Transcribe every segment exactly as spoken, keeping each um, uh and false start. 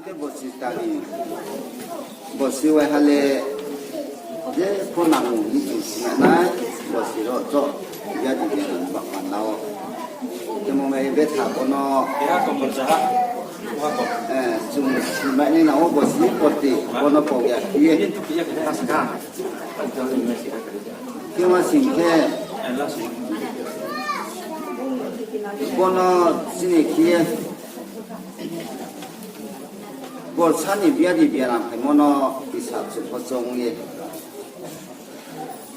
Khe bosi tani, bosi waiha le, je pho nangmung ni chung sinai nai, bosi rao choh, ya di ya nang ba panda wo. Khe mo mai betha bono, eh, chung sinai nai nang wo bosi ni poti, bono pau ya khe ye. Khe ma sing khe, bono chini khe ye. Borsa ni biadi biaram phaimo no hisab se pho chong ye.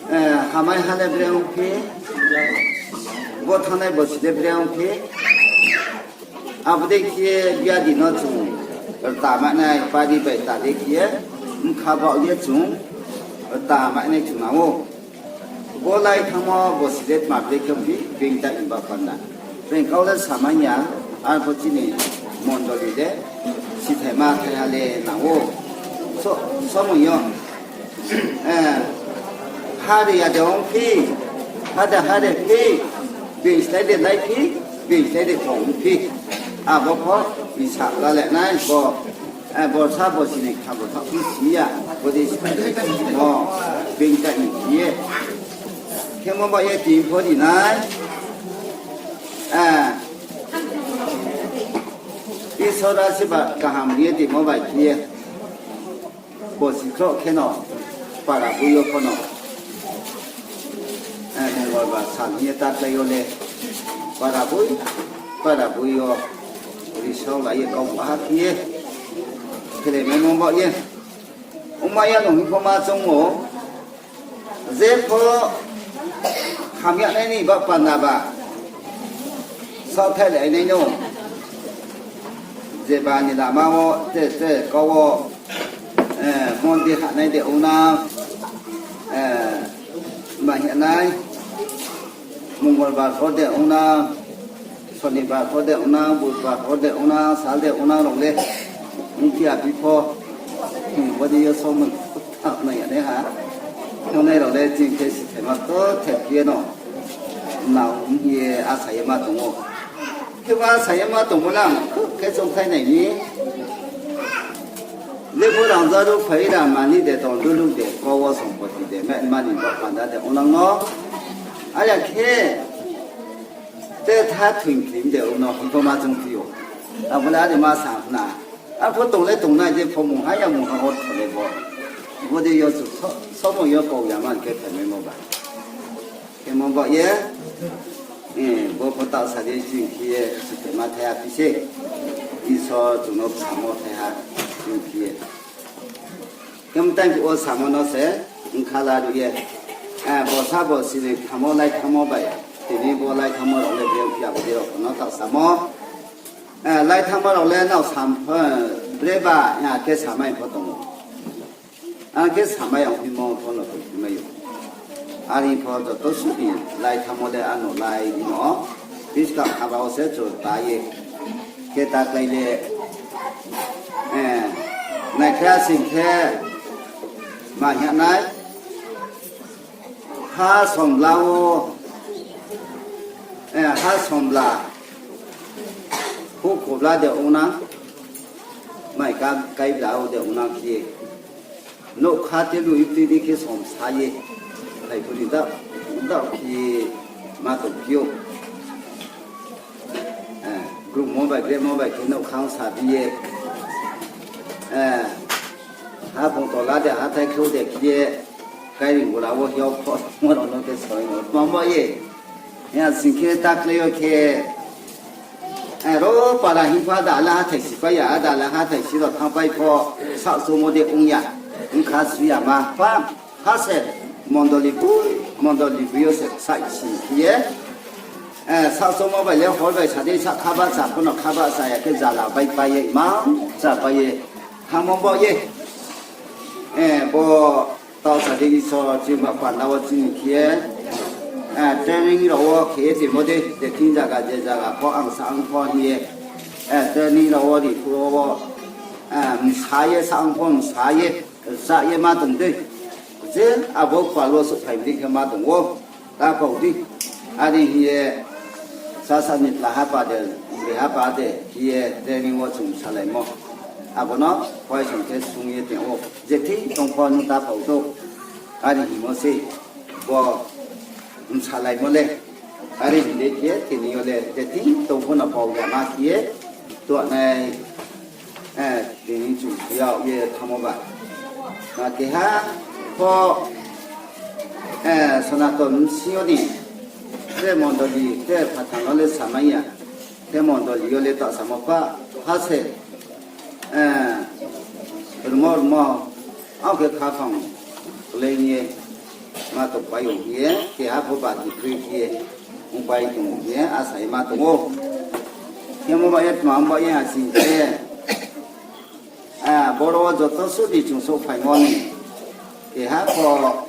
Eh, hamai ha le bre ongphi, bo thanngnai bosi le bre ongphi, abo dei khe biadi no chung rta manai, pari bai ta dei khe, bkha baoh ye chung rta manai chung nang ou. Bo lai thanngmo bosi le tma bre khe ongphi, being ta ni ba panda. Being kau le samai ya, arpho chini mondoli le sithaima thaiha le nang ou. So, somoi yo, eh, ha ri ya de ongphi, ha de ha ri phi, being slái de lai phi, being slái de tong phi. Abo pho hisab la le nai bo, eh, borsa bosi ni khabo thaoh phi si ya, bo dei si ya, bo being ta ni si ye. Khemo ba ye tin pho ri nai. Eh, Isor asirbad kaham ri ye timo bai khe ye. Bosi khroh kheno, para bui yo pho no, eh, Mongolbar sal hing ye ta klái yo le, para bui, para bui yo, risao la ye kau baha khe ye, khelemaimo baoh ye. Ongma ya no hing pho ma choung ou, je pho hamya nai ni ba panda ba, saohthaih lai nai no, je ba ni lama wo, te, te, kau wo, eh, mondir hanai de ong na, eh, ma hing nai, Mongolbar pho de ong na, Sonibar pho de ong na, Budbar pho de ong na, sal de ong na rao le, ongphi ya phi pho, hmm, bo dei yo somoi thanng nai ya nai ha, thanngnai rao le ching khe sithaima to thephi ye no, nang hing ye asa ye ma tong ou. Kheba asa ye ma tongmo le ang khe choungkhlai nai ni. Lebu rangzag ruh phai ra mani de tong duluk de, kau wo sompoti de, mani ba panda de ongnang no. Are ya khe, te tha thoing krim de ong no, hing pho ma choungphi ou. Abo le are ma sa na. Arpho tong le tongnai je pho mungha ya mungha ortho le bo. Bo dei yo chung so-, somoi yo kau ya man khe phaimaimo ba. Khemo baoh ye, eh, bo pho taoh sa di ching khe ye, sithaima thaiha phi se. Isor chung no samo thaiha ching khe ye. Khemo tang wo samo no se, bkha la ri ye. Eh, borsa bosi ni thanngmo lai thanngmo bai, tini bo lai thanngmo rao le bre phi ya bo dei rao pho no taoh samo. Eh, lai thanngmo rao le nrao sam, eh, bre ba, eh, khe samai pho tong ou. Ang khe samai ang hingmo pho no tongphimai ou. Are pho joto suh ni lai thanngmo le ano lai di no. Buskang haba wo se chorta ye. Khe ta klái le, eh, naikhlai sing khe ma hing nai. Ha sombla wo, eh, ha sombla, houhkhobla de ong na, mai ka-, kaibla wo de ong na khe ye. Nougkha te lui tui di khe som sa ye, phai pho ni daoh, daoh khe ye ma tongphi ou. Eh, grungmo bai, gremo bai khe nougkha ong sa bi ye. Eh, haphung tola de, hathái khlou de khe ye, kairing gura wo hiao pho, mo rao no khe soi no, tma ba ye. Ya sing khe ta klái yo khe, eh, ro para hing pho ada le hathái si pai ya, ada le hathái si rao thanngpai pho, saoh choungmo de ong ya, ongkha su ya ma pha. Ha se mondoli bui, mondoli bui yo se saih sing khe ye, eh, saoh choungmo bai le hor bai sa dei sa kha bahcha pho no kha bahcha ya khe jala bai pai ye, imang cha pai ye, thanngmo baoh ye, eh, bo taoh sa dei Isor chini ba panda wo chini khe ye, eh, training rao wo khe ye timo dei, je thing zaga, je zaga pho ang sa ang pho hing ye, eh, training rao wo ri phuh wo, eh, msa ye sa ang pho msa ye, rza ye ma tong dei. Je abo kpal wo souhphai dei khe ma tong ou. Ta kau di. Are hing ye, sasa ni tla hapa de, bre hapa de, hing ye, training wo chung salaimo. Abo no poison khe sung ye tong ou, je thing tong pho nung ta phao thou. Are hingmo se bo bsalaimo le. Are hing dei khe tini yo le je thing tong pho no pao ya ma khe ye tongnai, tini chung yag ye thanngmo ba. Keha pho Sonaton bsing yo ni tre mondoli tre phathar no le samai ya. Khe mondoli yo le ta samo pha, pha se, rmo rmo, ang khe khaphang klái ye ma tongpai ou hing ye, keha pho bati kroi khe ye ongpai tong ou hing ye asa ye ma tong ou. Khe mo ba ye tma ba ye asing khe, boro wo joto suh ni chung souhphaimo ni keha pho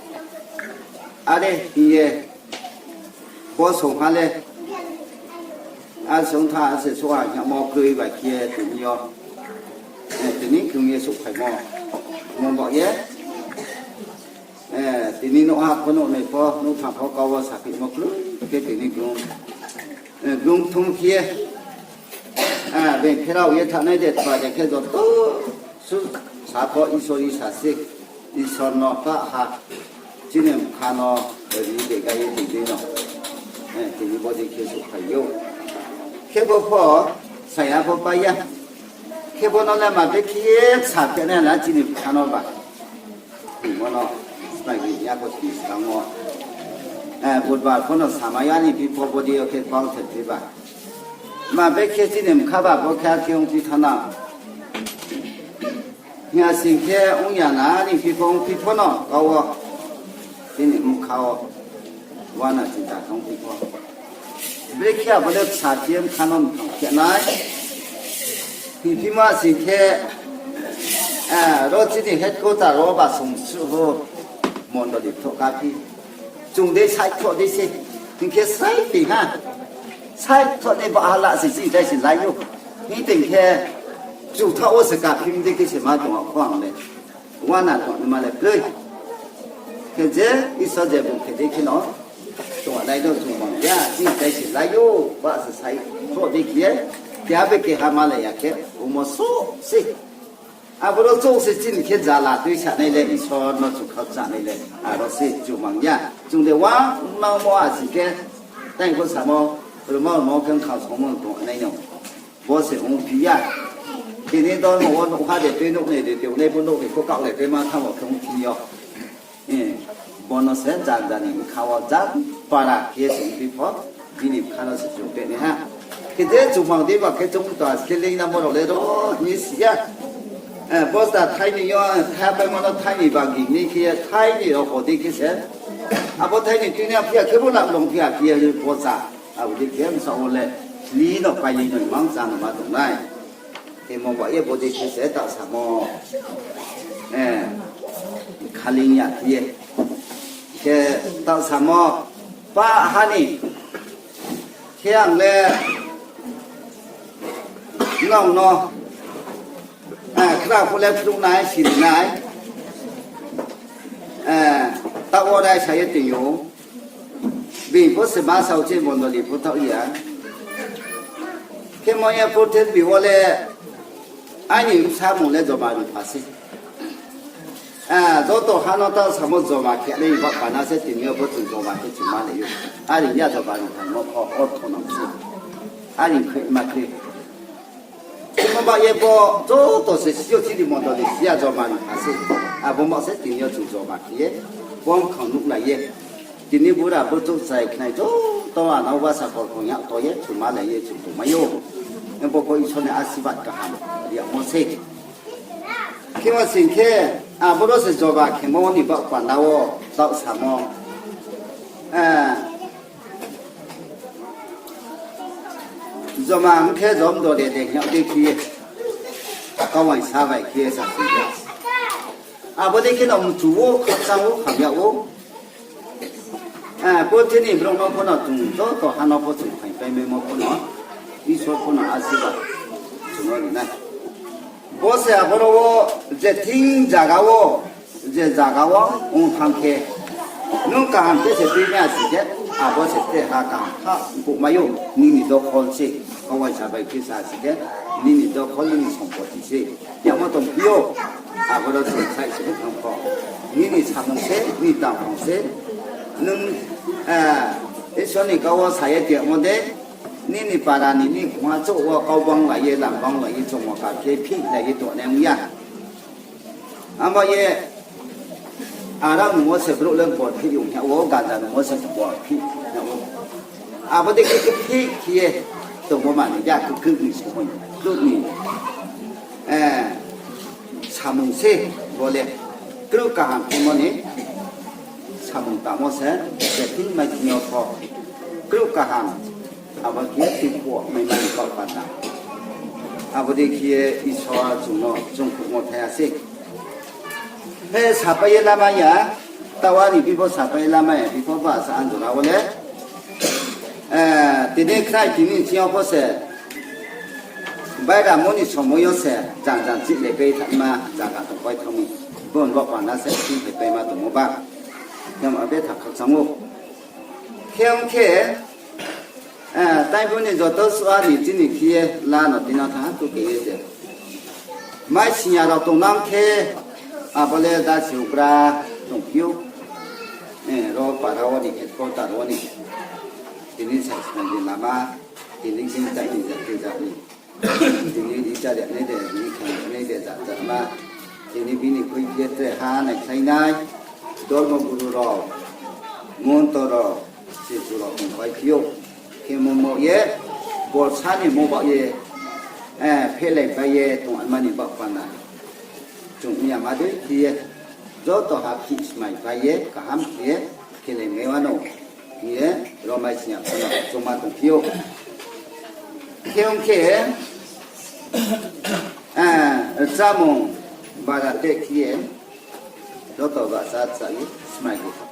are hing ye bo songha le, a songtha se souhha hingmo kroi bai khe ye tini yo, tini krung ye souhphaimo. Mo ba ye, tini nouhha pho nouhnoi pho nouhtham pho kau wo saphaimo kroi khe tini krung, krung thum khe ye, being pherao ye thanngnai de tma de khe joto suh sa pho Isor Isa se, Isor no pah ha, chini bkha no ri de ga ye tini no, tini bodei khe souhphai ou. Khebo pho saya pho pai ya. Khebo no le ma bekhe ye sa khe nai la chini bkha no ba. Bo no snai ni ya pho tini skang wo, Budbar pho no samai ya ni phi pho bodei yo khe bang ther phi ba. Ma bekhe chini bkha ba bo khe akhe ongphi thanng na. Hing ya sing khe ong ya na ni phi pho ongphi pho no kau wo. Chini bkha wo. Uana chinta tongphi pho. Brekhe abo le bsa khe bkha no mthang khe nai. Hingphima sing khe, ro chini headquarter wo ba song suh ho mondoli thoh kaphi. Chung dei saihkhroh dei se. Hing khe srai tei ha. Saihkhroh dei ba ha la se chini dei se lai ou. Hing tei khe, chuthaoh wo se kaphim dei khe se ma tong a pho ang le. Uana tongnaima le kroi. Khe je Isor je bung khe dei khe no, tongnai no chung bang ya, chini dei se lai ou, ba se saihkhroh dei khe ye, keha be keha malai ya khe, omo souh se. Aboro chouh se chini khe jala tuisanai le, Isor no chung khakchanai le, aro se chung bang ya. Chung de uanamo asi khe, tei pho samo, rmo rmo khe bkha songmo tongnai no. Bo se ongphi ya. Tini dormo wo nouhha de tei nouhnai de tei ongnai pho nouh de pho kaohlai tei ma thanngmo khe ongphi yo. Bo no se janja ni bkha wo jang para khe se ongphi pho, bini bkha no se chung tenai ha. Khe je chung bang dei ba khe chung to as khe leingnamo rao le ro hing si ya. Bosta thaini yo, thaipaimo no thaini bagi ni khe ye thaini rao ho dei khe se. Abo thaini tuinai phi ya khe bo na long phi ya khe ye bosta. Abo dei khe bsa wo le, li no pai li no mang chá no ma tongnai. Khe mo ba ye bodei khe se taoh samo, khali ya khe ye. Khe taoh samo, pah ha ni. Khe ang le, nrao no, khra phuh le phnuh nai, siri nai. Taoh wo raisa ye tong ou. Bini pho se ma sao che mondoli pho thaoh ya. Khe mo ye purthimbi wo le aini bsa mung le joma ripha se. Joto ha no taoh samo joma khe nai ba pana se tini yo pho chung joma khe chung malai ou. Are ya joma riphaimo pho ortho nang se. Are khe ma khe. Khe mo ba ye bo joto se si yo chini mondoli si ya joma ripha se. Abo ma se tini yo chung joma khe ye, bo bkhang nuhlai ye. Tini bura brouh chai khnai joto anao basa kolkhong yag to ye chung malai ye chung tongmai ou. Bo pho Isor ni asirbad kaham riyagmo se. Khe ma sing khe, aboro se joma khemo ni baoh panda wo taoh samo, joma ong khe jom dode de hing yag dei khe ye, kauaingsa bai khe ye sa sing khe. Abo dei khe no mchu wo, khakchang wo, hamya wo. Purthimbi ni brouh no pho no chung joto ha no pho chung phaingpaimaimo pho no, Isor pho no asirbad chung no ri nai. Bo se aboro wo je thing zaga wo, je zaga wo ong thanng khe, nung kaham khe se tuimai ya sing khe, abo se tre ha kaham kha ongkuhmai ou, nini dokhol se. Kau waisa bai khe sa si khe, nini dokhol, nini sompoti se. Yamo tongphi ou, aboro chung sai se thanng pho. Nini samung se, nini tangphang se. Nung, eh, Isor ni kau wo sa ye tongmo de, nini para ni, nini khongha chouh wo kau banglai ye, lam banglai ye, chongmo kar khe phihlai ye tongnai ong ya. Abo ye, arang nungmo se brouh le bor phih yong hing yag ou, ganja nungmo se bor phih yag ou. Abo dei khe khe phih khe ye tongmo manoi ya, khe kruh ni somoi, kruh ni, eh, samung se bo le, kruh kaham khemo ni samung tangmo se, je thing mai thing yo pho, kruh kaham, abo khe ye tuikhouh mai mani baoh panda. Abo dei khe ye Isor chung no chung khruhmo thai ya se. He sapai ye lama ya, tawa ni bipho sapai ye lama ya, bipho ba sa anjora wo le. Eh, tini khnai tini ching yo pho se, baira mo ni somoi yo se, jang jang chih le pai thanngma, jang jang tongpai thanng mi. Bo ni baoh panda se, chih le paima tongmo ba. Yama betha khakchang ou. Khe ong khe, eh, taiphuh ni joto suari chini khe ye la no tini thanng tu khe ye je. Mai singya rao tongnang khe, abo le da siukra tongphi ou. Eh, ro para wo ni, headquarter wo ni. Tini sai sinai je lama, tini chini tai ni jati jati. Tini ri chari nai de, ri khe nai de, jat jat ma. Tini bini khui khe tre ha naikhlainai, dormo guru rao, montor rao, sichu rao tongpai phi ou. Khe mo mo ye, borsa ni mo baoh ye, eh, phelai pai ye tongma ni baoh panda. Chung ong ya ma dei khe ye, joto ha phih smai pai ye, kaham khe ye, khelai mai wano, khe ye, romai singya pho no chongma tongphi ou. Khe ong khe, eh, chámung bara te khe ye, joto bahcha cha ye, smai khe